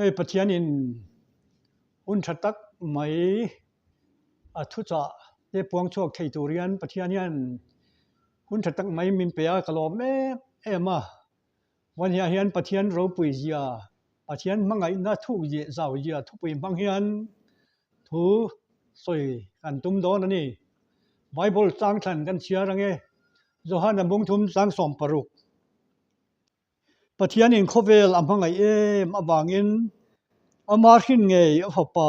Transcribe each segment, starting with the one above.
Hei Pathianin hun tha tak mai a thuchah te puang chhuak thei tur hian Pathian hian hun tha tak mai min pe a, ka lawm em em a. Vawniah hian Pathian ropui zia, Pathian hmangaihna thuk leh zau zia thupui hmang hian thu sawi kan tum dawn a ni. Bible chang thlan kan chhiar ange, Johana bungthum chang 16. Pathianin khawvel a hmangaih em avangin ama hrin ngei a fapa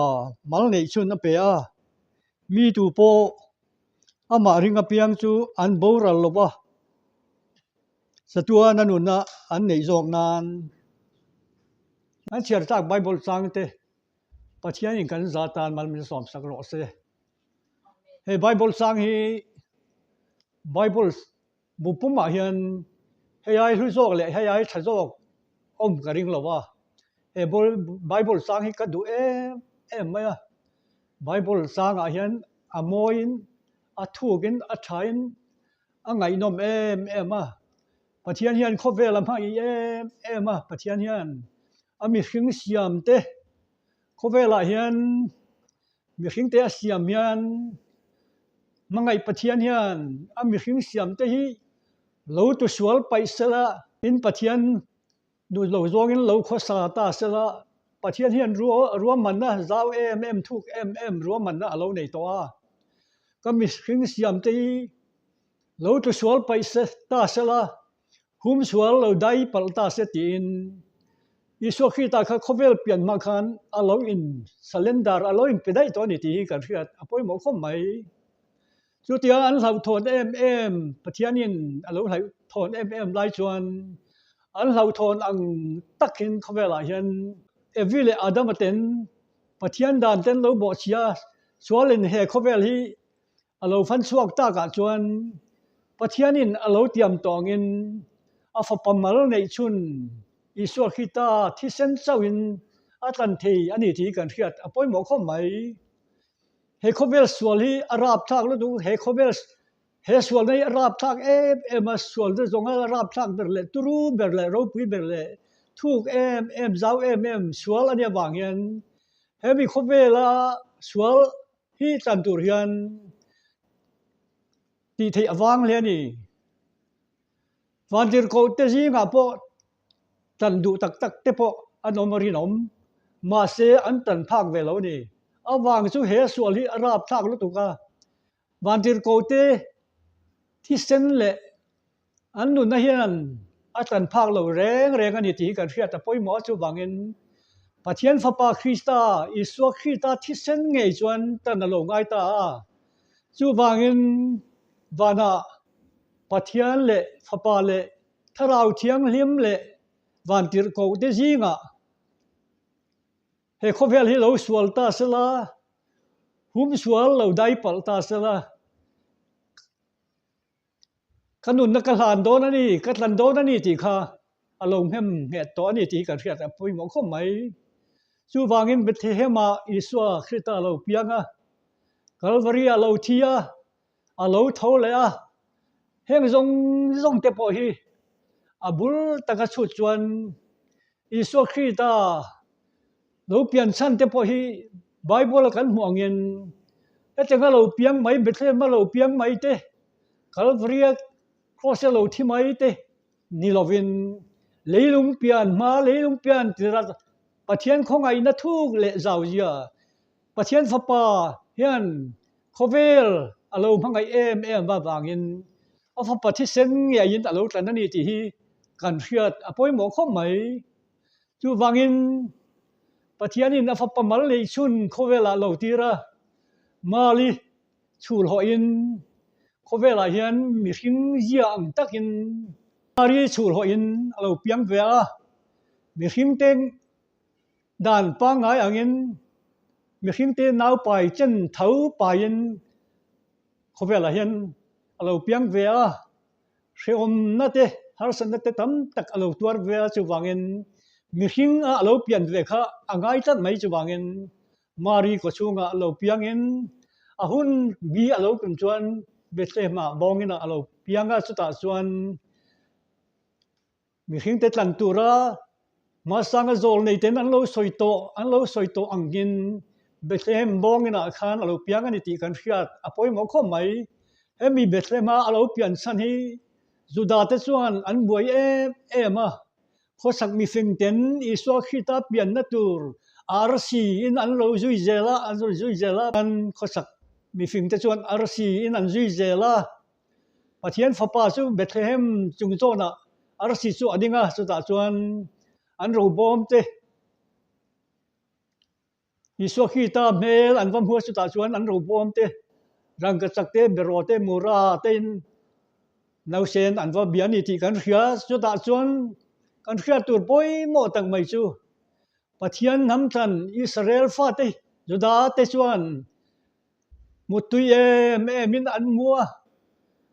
mal neih chhun a pe a, mi tu pawh amah ring apiang chu an boral lo va, chatuan a nunna an neih zawk nan. An chhiar tlak Bible changte Pathianin kan za tan mal min sawmsak rawh se. Hei Bible chang hi Bible Bu pumah hian hei ai hlu zawk leh hei ai tha zawk awm ka ring lo a, he Bible chang hi ka duh em em mai a, Bible changah hian a mawiin a thukin a thain a ngaihnawm em em a, Pathian hian khawvel a hmangaih em em a, Pathian hian a mihring siam te khawvelah hian Mihring te a siam hian hmangaih Pathian hian a mihring siam te hi lo tu sual paih sela in Pathian duh lo zawngin lo khawsa ta sela Pathian hian ruahmanna zau em em thuk em em ruahmanna a lo nei tawh a. Ka mihring siam te hi lo tu sual paih ta sela Hum sual lo dai palh ta se tiin Isua Krista kha khawvel pian hma khan a lo in surrender, a lo in pe daih tawh a ni tih hi kan hriat a pawimawh khawp mai. Chutia an hlauhthawn em em, Pathianin a lo hlauhthawn em em lai chuan an hlauhthawn ang takin khawvelah hian Evi leh Adama ten Pathian dan ten lo bawhchhia sualin he khawvel hi A lo fan chhuak takah chuan Pathianin a lo tiam tawngin a fapa mal neih chhun Isua Krista thisen chauhin a tlan thei a ni tih kan hriat a pawimawh khawp mai. He khawvel sual hi a rapthlak lutuk, he khawvel he sualna hi a rapthlak em em a, sualna zawnga a rapthlak ber leh turu ber leh ropui ber leh thuk em em zau em em sual a nih avang hian hemi khawvela sual Hi tlan tur hian tih theih avang hle a ni. Vantirhkoh te zingah pawh tlan duh tak tak te pawh an awm a rinawm, mahse an tlan phak ve lo a ni. Avang chu he sual hi a rapthlak lutuk a, vantirhkoh te thisen leh An nunna hian a tlan phak lo reng reng a ni tih hi kan hriat a pawimawh a, chuvangin Pathian Fapa Krista, Isua Krista thisen ngei chuan tan a lo ngai ta a. Chuvangin vanah Pathian leh Fapa leh Thlarau Thianghlim leh Vantirhkoh te zingah he khawvel hi lo sual ta sela, hum sual lo dai palh ta sela, Ka nunna ka hlan dawn a ni, ka tlan dawn a ni tih kha a lo hnem nghet tawh a ni tih hi kan hriat a pawimawh khawp mai. Chuvangin Bethlehem-ah Isua Krista a lo piang a, Kalvari-ah a lo thi a, a lo tho leh a, heng zawng zawng te pawh hi a bul taka chhut chuan Isua Krista lo pian chhan te pawh hi Bible-a kan hmuh angin hetianga lo piang mai, Bethlehem-a lo piang mai te, Calvary-a Cross-a lo thi mai te ni lovin leilung pian hma, leilung pian tirah Pathian khawngaihna thuk leh zauzia Pathian Fapa hian khawvel a lo hmangaih em em avangin a Fapa thisen ngeiin a lo tlan a ni tih hi kan hriat a pawimawh khawp mai. Chuvangin Pathianin a Fapa mal neih chhun khawvelah lo tir a, Mali chhulhawhin khawvelah hian mihring zia ang takin Mari chhulhawhin a lo piang ve a, mihringte Dan pangngai angin mihringte naupai chen tho paiin khawvelah hian a lo piang ve a, hrehawmna te, harsatna te tam tak a lo tuar ve a, chuvangin mihring a lo pian ve kha a ngai tlat mai chuvangin Mari kawchhungah a lo piangin a hun bi a lo tum chuan Bethlehem-ah bawngin-ah a lo piang a, chutah chuan mihringte tlan tura. Hmasanga zawl nei ten an lo sawi tawh, an lo sawi tawh angin Bethlehem bawngin ah khan a lo piang a ni tih kan hriat a pawimawh khawp mai. Hemi Bethlehem-a a lo pian chhan hi Juda te chuan an buai em em a, khawsak mifing ten Isua Krista pianna tur arsi in an lo zui zel a, an rawn zui zel a, an khawsak mifing te chuan arsi in an zui zel a. Pathian fapa chu Bethlehem chung zawnah arsi chu a ding a, chutah chuan an robawm te Isua Krista hmel an va hmu a, chutah chuan an robawm te, rangkachak te, beraw te, mura tein nausen an va bia a ni tih kan hria. Chutah chuan kan hriat tur pawimawh tak mai chu Pathian hnamthlan Israel fate, Juda te chuan Muttui em em in an mu a,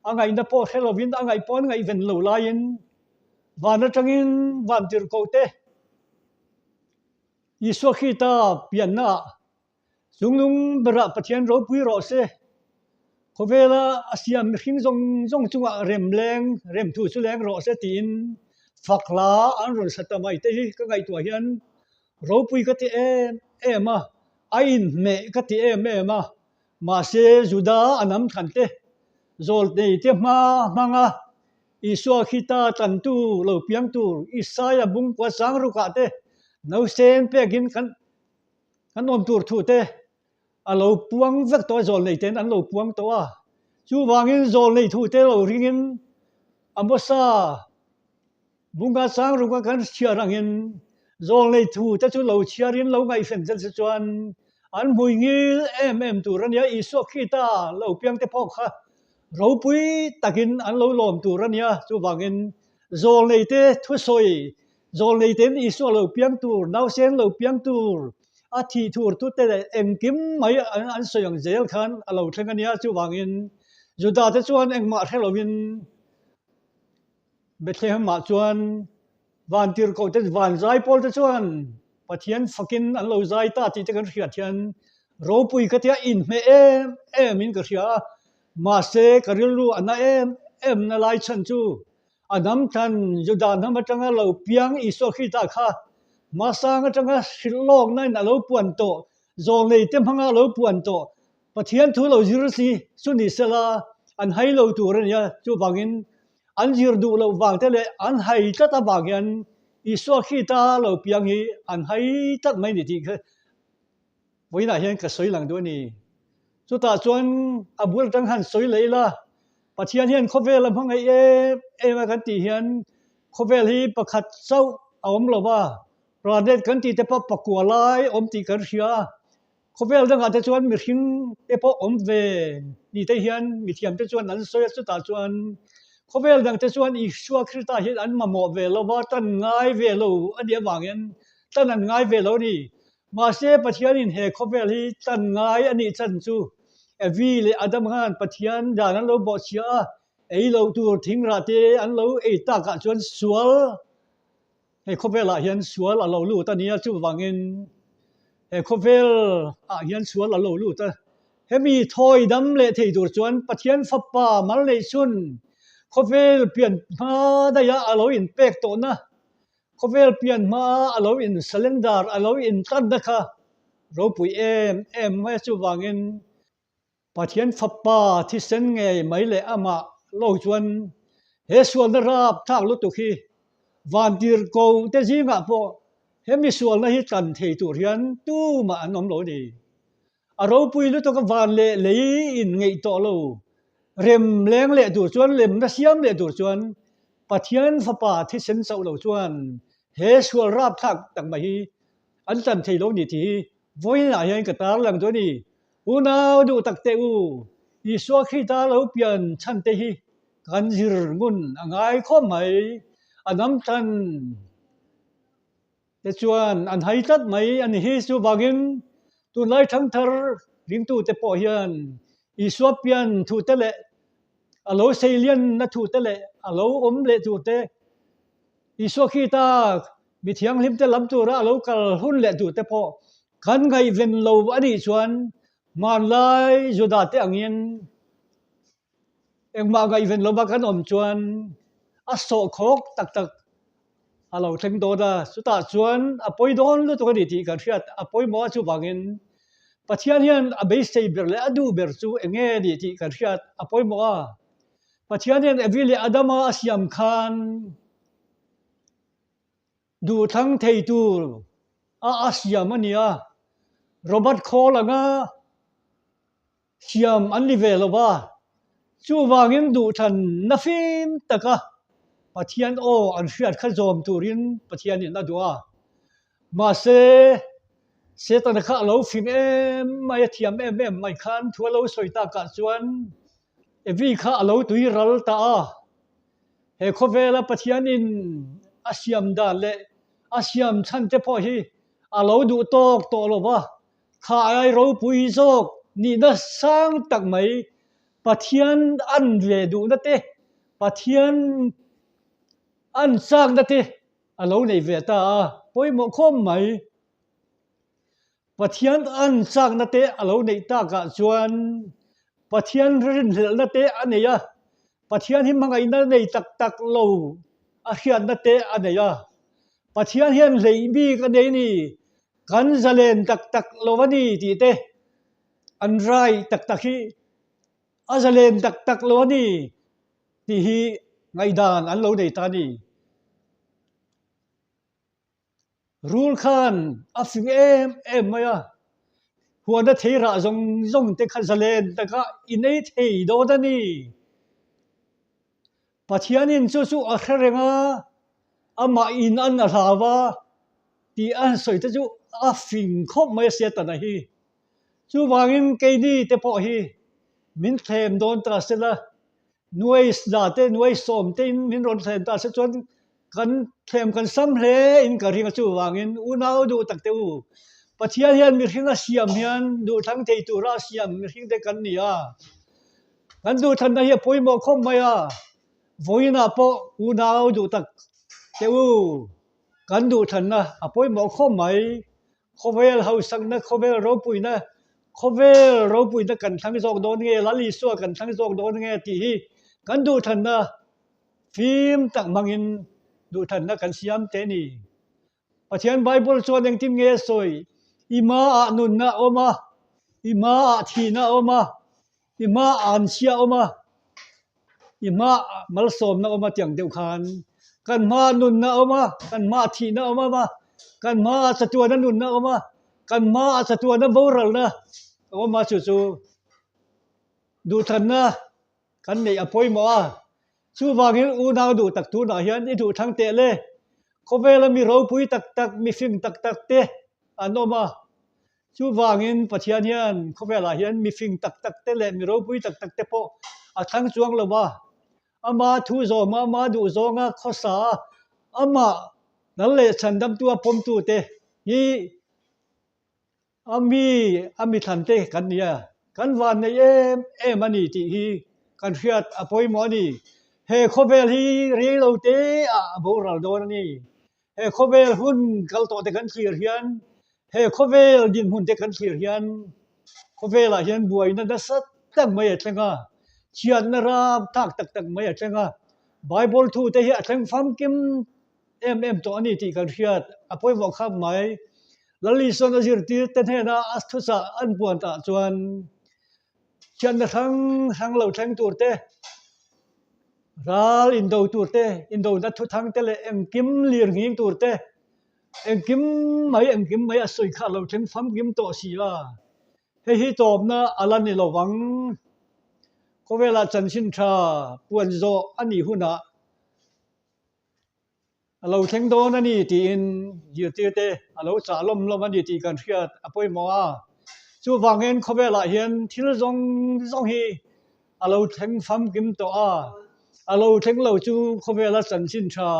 a ngaihna pawh hre lovin a ngaih pawh an ngaihven lo laiin van atangin van tirhkoh te Isua Krista pianna ah chungnung berah Pathian ropui rawh se. Khawvela a siam mihring zawng zawng chungah rem leng, rem thu chu leng rawh se tiin fak hla an rawn sa ta mai te hi ka ngaihtuah hian ropui ka ti em em a. A inhmeh ka ti em em a, mahse Juda a nam thlan te, zawlnei te hma hmanga Isua khita tlantu lo piang tur Isaia bungkua sangrukah te nausen pekin kan kan awm tur thu te a lo puang vek tawh a, zawlnei ten an lo puang tawh a. Chuvangin zawlnei thu te lo ringin Amosa Bunga sangrunga kan chhiar angin zawlnei thu te chu lo chhiarin lo ngaihven zel se chuan an hmui ngil em em tur a nia. Isua Krista lo piang te pawh kha ropui takin an lo lawm tur a nia. Chuvangin zawlnei te thusawi, zawlnei ten Isua lo piang tur, nausen lo piang tur, a thih tur tu te leh engkim mai an sawi ang zel khan a lo thleng a nia. Chuvangin Juda te chuan engmah hre lovin Bethlehem-ah chuan van tirhkoh te, van zai pawl te chuan Pathian fakin an lo zai ta tih te kan hriat hian ropui ka tia inhmeh em em in ka hria a, mahse ka rilru a na em em na lai chhan chu a hnam thlan Juda hnam atanga lo piang Isua Krista kha hmasang atanga hrilh lawkna in a lo puan tawh, zawlnei te hmanga a lo puan tawh Pathian thu lo zir si chu ni sela an hai lo tur a nia, chuvangin an zir duh loh vang te leh an hai tlat avang hian Isua Krista lo piang hi an hai tlat mai ni tih kha vawiinah hian ka sawi lang duh a ni. Chutah chuan a bul atang han sawi leh ila, Pathian hian khawvel a hmangaih em em a kan tih hian khawvel hi pakhat chauh a awm lo va, planet kan tih te pawh pakua lai awm tih kan hria a, Khawvel dangah te chuan mihring te pawh awm ve ni te hian mithiam te chuan an sawi a, chutah chuan khawvel dang te chuan Isua Krista hian an mamawh ve lo va, tan ngai ve lo a nih avangin tan an ngai ve lo a ni. Mahse Pathianin he khawvel hi tan ngai a nih chan chu Evi leh Adam khan Pathian dan an lo bawhchhia a, ei loh tur thingrah te an lo ei takah chuan sual He khawvelah hian sual a lo lut a nia, chuvangin he khawvel ah hian sual a lo lut a. Hemi thawi dam leh thei tur chuan Pathian fapa mal neih chhun khawvel pian hma daiha a lo inpek tawhna, khawvel pian hma a lo in surrender, a lo intlanna kha ropui em em mai a, chuvangin Pathian fapa thisen ngei mai leh amah lo chuan he sualna rap thlak lutuk hi vantir ko te zingah pawh hemi sualna hi tlan thei tur hian tumah an awm lo a ni. A ropui lutuk a van leh lei in ngeih tawh lo rem leng leh tur chuan lemna siam leh tur chuan Pathian fapa thisen chauh lo chuan he sual rap thlak tak mai hi an tlan thei lo a ni tih hi vawiinah hian ka tarlang duh a ni. Unau duh tak teh u, Isua Krista lo pian chhan te hi kan zir ngun a ngai khawp mai. A hnam thlan te chuan an hai tlat mai a ni hi. Chuvangin tunlai thangthar ringtute pawh hian Isua pian thu te leh a lo seilianna thu te leh a lo awm leh tur te, Isua Krista mi thianghlim te lam tura a lo kal hun leh tur te pawh Kan ngaihven lo a nih chuan hmanlai Juda te angin engmah ngaihven lova kan awm chuan a sawhkhawk tak tak. A lo thleng dawn a, chutah chuan a pawi dawn lutuk a ni tih kan hriat a pawimawh a, chuvangin Pathian hian a beisei ber leh a duh ber chu eng nge ni tih kan hriat a pawimawh a. Pathian hian Evi leh Adama a siam khan duhthlang thei tur a a siam a ni a, Robert khawl anga Siam an ni ve lo va, chuvangin duhthlanna fim taka Pathian aw an hriat kha zawm turin Pathianin a duh a. Mahse, Setana kha a lo fing em mai, a thiam em em mai khan thu a lo sawi takah chuan Evi kha a lo tui ral ta a. He khawvela Pathianin a siam dan leh a siam chhan te pawh hi a lo duh tawk tawh lo va, Kha ai ropui zawk nihna sang tak mai Pathian an ve duhna te, Pathian an chakna te a lo nei ve ta a, pawimawh khawm mai. Pathian an chakna te a lo neih takah chuan Pathian rinhlelhna te a nei a, Pathian hi hmangaihna nei tak tak lo a hriatna te a nei a. Pathian hian hleih bik a nei a ni, kan zalen tak tak lo a ni tih te, an rai tak tak hi a zalen tak tak lo a ni tih hi ngaihdan an lo nei ta a ni. Rul khan a fing em em mai a, huana thei rah zawng zawng te kha zalen taka i nei thei dawn a ni. Pathianin chu chu a hre reng a, amah in an a hlau a tih a han sawi te chu a fing khawp mai a Setana hi. Chuvangin keini te pawh hi min thlem dawn ta sela, nuai za te nuai sawm te in min rawn thlem ta se chuan kan thlem kan sam hle in ka ring a chuvangin unau duh tak te u Pathian hian mihring a siam hian duhthlang thei tura a siam mihring te kan ni a. Kan duhthlanna hi a pawimawh khawp mai a, vawiinah pawh unau duh tak teh u, kan duhthlanna a pawimawh khawp mai. Khawvel hausakna, khawvel ropuina, khawvel ropuina kan thlang zawk dawn nge, Lal Isua kan thlang zawk dawn nge tih hi kan duhthlanna fim tak hmangin duhthlanna kan siam teh a ni. Pathian Bible chuan engtin nge a sawi? I hmaah nunna a awm a, i hmaah thihna a awm a, i hmaah anchhia a awm a, i hmaah malsawmna a awm a tiang deuh khan kan hmaah nunna a awm a, kan hmaah thihna a awm a, kan hmaah chatuana nunna a awm a, kan hmaah chatuana boralna a awm a chu chu duhthlanna Kan neih a pawimawh a, chuvangin unau duh tak tunah hian i duh thlang teh le. Khawvela mi ropui tak tak, mi fing tak tak te an awm a, chuvangin Pathian hian khawvelah hian mi fing tak tak te leh mi ropui tak tak te pawh a thlang chuang lo va, ama thu zawma, ama duh zawnga khawsa a, amah lal leh chhandamtu a pawmtute hi A mi, a mi thlan te kan ni a, kan van nei em em a ni tih hi kan hriat a pawimawh a ni. He khawvel hi rei lo te ah a boral dawn a ni. He khawvel hun kal tawh te kan thlir hian, he khawvel dinhmun te kan thlir hian khawvelah hian buaina nasa tak mai a thleng a, chhiatna ram thlak tak tak mai a thleng a. Bible thu te hi a thleng famkim em em tawh a ni tih kan hriat a pawimawh khap mai. Lal Isuan a zirtir te hnena a thuchah an puan tah chuan thianna hrang hrang lo thleng tur te, ral indo tur te, indona thuthang te leh engkim lir nghing tur te, engkim mai engkim mai a sawi kha a lo thleng famkim tawh si a. Hei hi tawpna a la ni lo vang. Khawvelah chanchin tha puan zawh a nih hunah A lo thleng dawn a ni tiin zirtirte a lo chah lawm lawm a ni tih kan hriat a pawimawh a. Chuvangin khawvelah hian thil zawng zawng hi a lo thleng famkim tawh a, a lo thleng lo chu khawvela chanchin tha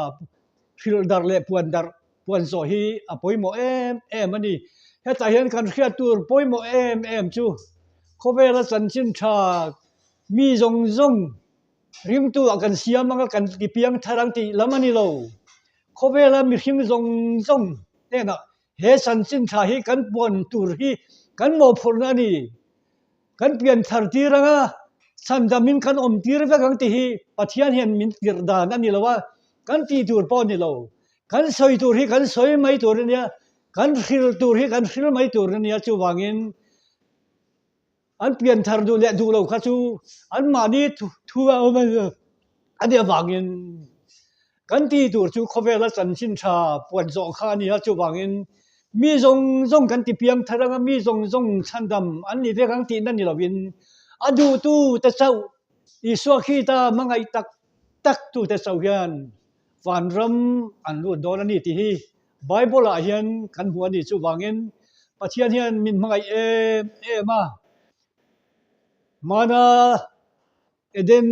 hrilh darh leh puan darh puan zawh hi a pawimawh em em a ni. Hetah hian kan hriat tur pawimawh em em chu khawvela chanchin tha mi zawng zawng Ringtu ah kan siam anga kan ti piang thar ang tih lam a ni lo. Khawvela mihring zawng zawng hnenah he chanchin tha hi kan puan tur hi kan mawhphurhna a ni. Kan pian thar tir anga chhandamin kan awm tir vek ang tih hi Pathian hian min tirh dan a ni lo a, kan tih tur pawh a ni lo. Kan sawi tur hi kan sawi mai tur a nia, kan hril tur hi kan hril mai tur a nia. Chuvangin an pian thar duh leh duh lo kha chu anmahni thu a awm a nih avangin kan tih tur chu khawvela chanchin tha puan zawh kha a ni a. Chuvangin mi zawng zawng kan ti piang thar anga mi zawng zawng chhandam an ni vek ang tihna ni lovin a duhtu te chauh Isua Krista hmangaih tak tak tute chauh hian vanram an lut dawn a ni tih hi Bible ah hian kan hmu a ni. Chuvangin Pathian hian min hmangaih em em a, hmana Eden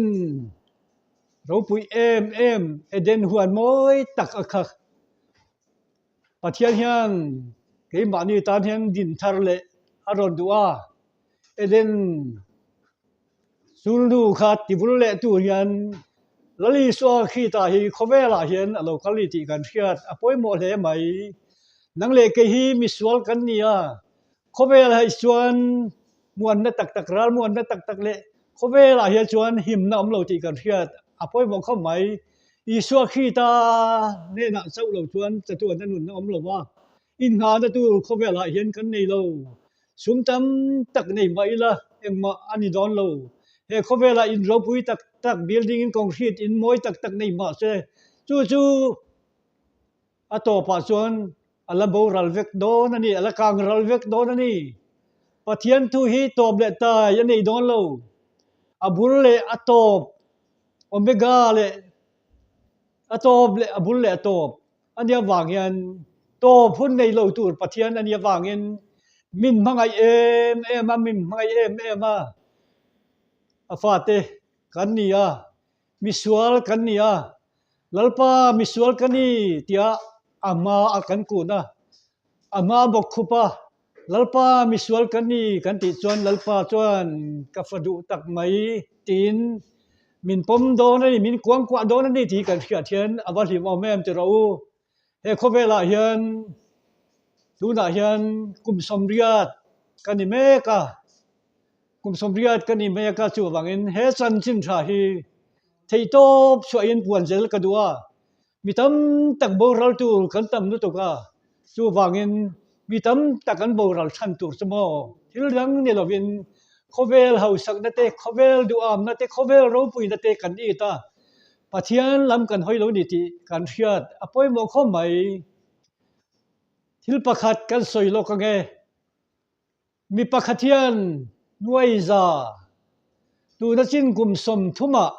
ropui em em, Eden huan mawi tak a kha Pathian hian keimahni tan hian din thar leh a rawn duh a, Eden Sulnu kha tivul leh tur hian Lal Isua Krista hi khawvelah hian a lo kal ni tih kan hriat a pawimawh hle mai. Nang leh kei hi misual kan ni a, khawvelah hi chuan muanna tak tak, ral muanna tak tak leh khawvelah hian chuan himna awm lo tih kan hriat a pawimawh khawp mai. Isua Krista hnenah chauh lo chuan chatuanna nunna awm lo va, inngahna tur khawvelah hian kan nei lo. Sum tam tak nei mah ila engmah a ni dawn lo. He khawvelah in ropui tak tak, building in concrete in mawi tak tak nei mah se, chu chu a tawpah chuan a la boral vek dawn a ni, a la kang ral vek dawn a ni. Pathian thu hi tawp leh tai a nei dawn lo. A bul leh a tawp, omega leh a tawp leh a bul leh a tawp. A nia vang hian tawp hun nei lo tur Pathian a nia vangin min hmangaih em em a, min hmangaih em em a. A fate kan ni a, misual kan ni a, Lalpa misual ka ni tia a hma a kan kun a, a hma bawk khup a, Lalpa misual ka ni kan tih chuan Lalpa chuan ka fa duh tak mai tiin min pawm dawn a ni, min kuangkuah dawn a ni tih kan hriat hian a va hlimawm em ti rawh u. He khawvelah hian tunah hian kum sawmriat ka ni mek a, kum sawmriat ka ni mek a chuvangin he chanchin tha hi theihtawp chhuahin puan zel ka duh a. Mi tam tak boral tur kan tam lutuk a, chuvangin mi tam tak an boral chhan tur chu maw? Thil dang ni lovin khawvel hausakna te, khawvel duhamna te, khawvel ropuina te kan it a, Pathian lam kan hawi lo ni tih kan hriat a pawimawh khawp mai. Thil pakhat kan sawi lawk ang e, mi pakhat hian nuaiza tuna chin kum 30ah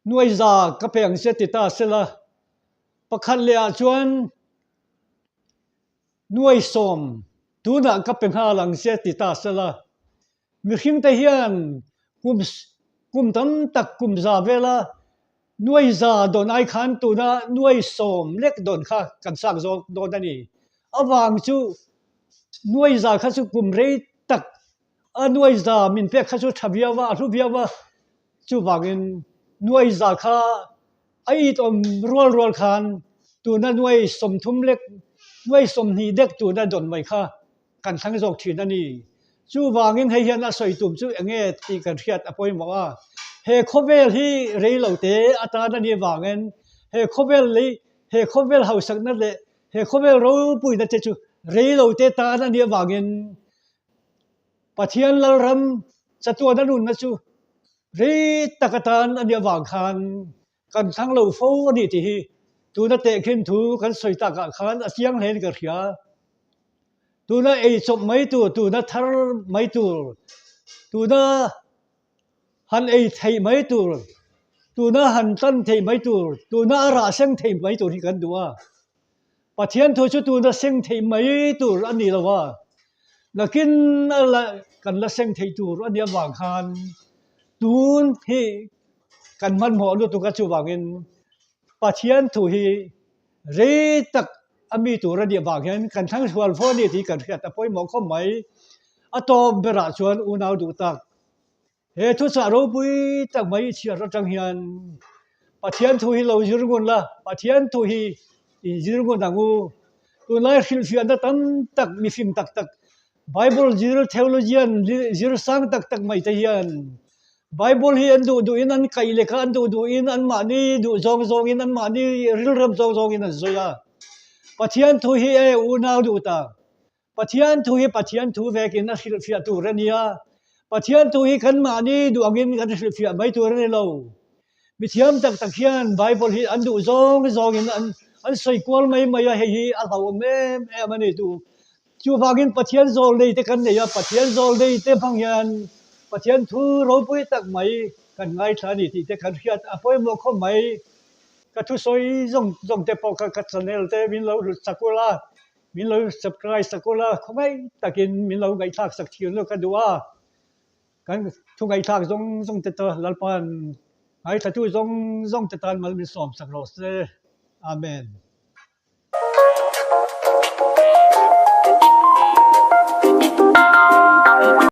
Nuaiza ka pe ang che ti ta sela, pakhat leh ah chuan nuai sawm tunah ka pe nghal ang che ti ta sela, mihring te hian kum kum tam tak kum za vela nuaiza dawn ai khan tuna nuai sawm lek dawn kha kan chak zawk dawn a ni. Avang chu nuaiza kha chu kum rei tak a nuaiza min pek kha chu tha viau a, a hlu viau a. Chuvangin nuai za kha a it awm rual rual khan tuna nuai 30 lek, nuai 20 dek tuna dawn mai kha kan thlang zawk thin a ni. Chuvangin hei hian a sawi tum chu eng nge tih kan hriat a pawimawh a. He khawvel hi rei lo te atan a nih avangin he khawvel lei, he khawvel hausakna leh he khawvel ropuina te chu rei lo te tan a nih avangin Pathian Lalram chatuana nunna chu rei tak atan a nih avang khan kan thlang lo fo a ni tih hi tuna tehkhin thu kan sawi takah khan a chiang hlein ka hria. Tuna ei chawp mai tur, tuna thar mai tur, tuna han ei theih mai tur, tuna han tan theih mai tur, tuna a rah seng theih mai tur hi kan duh a. Pathian thu chu tuna seng theih mai tur a ni lo a, nakin a la kan la seng theih tur a nih avang khan tun hi kan hmanhmawh lutuk a chuvangin Pathian thu hi rei tak a mi tur a nih avang hian kan thlang sual fo a ni tih kan hriat a pawimawh khawp mai. A tawp berah chuan unau duh tak He thuchah ropui tak mai i chhiar atang hian Pathian thu hi lo zir ngun la, Pathian thu hi i zir ngun ang u. Tunlai hrilhfiahna tam tak mifim tak tak, Bible zir, theologian zir sang tak tak mai te hian. Bible hi an duh duhin an kaih leh kha an duh duhin anmahni duh zawng zawngin anmahni rilrem zawng zawngin an sawi a. Pathian thu hi e unau duh ta. Pathian thu hi Pathian thu vekin a hrilhfiah tur a nia. Pathian thu hi kan mahni duh angin kan hrilhfiah mai tur a ni lo. Mithiam tak tak hian Bible hi an duh zawng zawngin an an sawi kual mai mai a, hei hi a hlauhawm em em a ni tu. Chuvangin Pathian zawl nei te kan nei a, Pathian zawl nei te hmang hian Pathian thu ropui tak mai kan ngaithla a ni tih te kan hriat a pawimawh khawp mai. Ka thusawi zawng zawng te pawh kha ka channel te min lo hlut sak ula, min lo subscribe sak ula, khawngaih takin min lo ngaihthlak sak thiam lo ka duh a. Kan thu ngaihthlak zawng zawng te chu Lalpa'n ngaithlatu zawng zawng te tan mal min sawm sak rawh se. Amen.